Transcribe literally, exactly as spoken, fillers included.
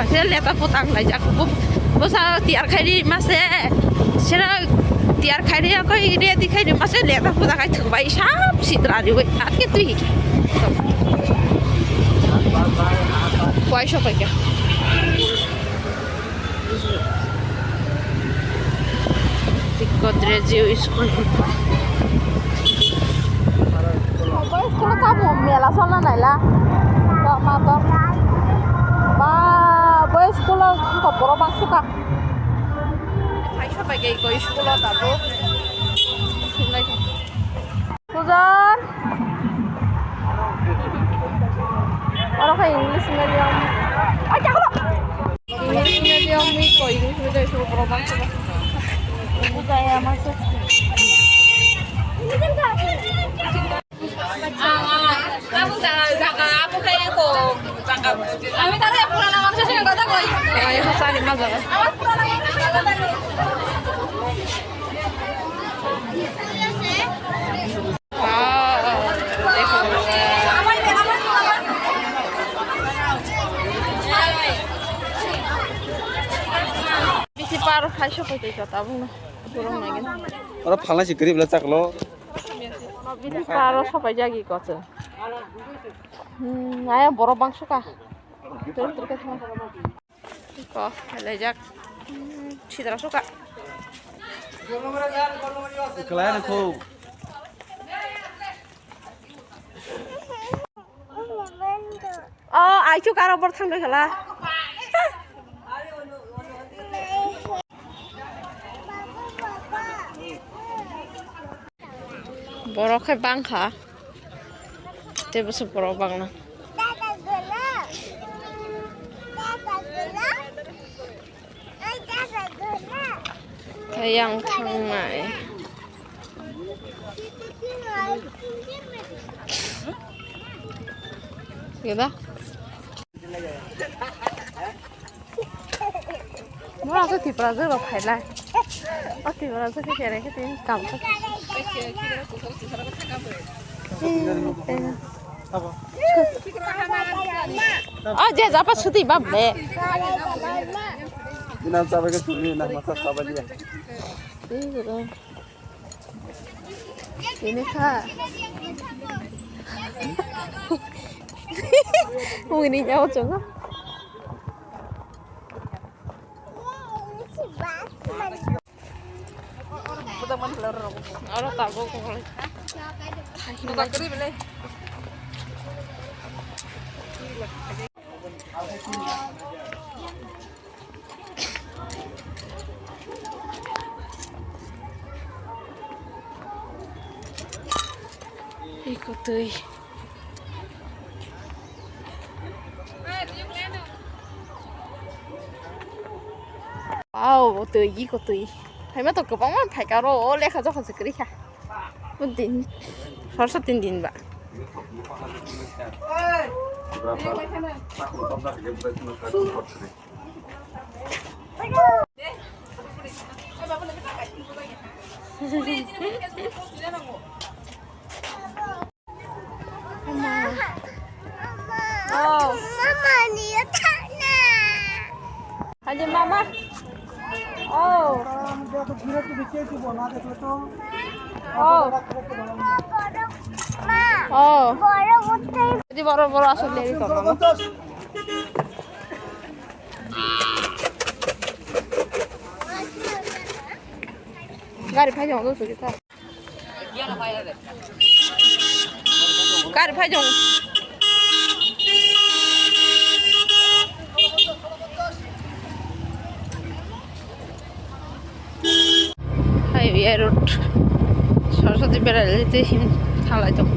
Se leta potang lai jak. Bu-, busa tiar khai ri mase. Sera tiar khai ri koi ready khai ri mase leta potang khai thuk bai sap sitra ri bai. Atke tui. Kuai so kai kya. Tikko Drejiu school. Obo school tamo mela sona naila. Toma to. Ba, bo school ko borok bangsuka. Hai sabai gei ko school tabo. Sujon. Oro khe English medium. Ai, chaklo. English medium ni ko, English medium school borok bangsuka. Bujai ama se. আমি তাহলে পুরানো মানুষের সঙ্গে কথা কই। আমার পুরানো মানুষের সঙ্গে কথা কই। Bisi par hai sokoi tei kota bung burung nai. Oro phalnai si kwrwi bwla chaklo. Bisi par o sopai jagi koche. Hmm, aya borok bangso ka. Tur tur ka thang. Ko, lejak. Hmm, sidra suka. Kelai na ko. Oh, ai chu karo bor thang khala. Borok khe bangkha. Tei bwswk borok bangna. Tei yang thangnai. Geda. Mora se Tiprajwk rok phailai. O Tiprajwk khe cherai khe tini kam khe. O je japa suti bab le. Ina sabai ke suni na masa sabai dia. Ini kha. Ui ni jao chungo. Oro tabuk. Iko twi. Wow, twi, iko twi. Phaima to kwbangma phaikha oro, o lekha jokha se kwrwi kha. O din, sorsa tin din ba. Oh. Mama, niya thana. Haji mama. Oh. Oh. Oh. Jadi boro boro asal dari to. Gari phai jong do suri ta. Gari phai jong. Highway road. Saraswati berai tei him thalai tong.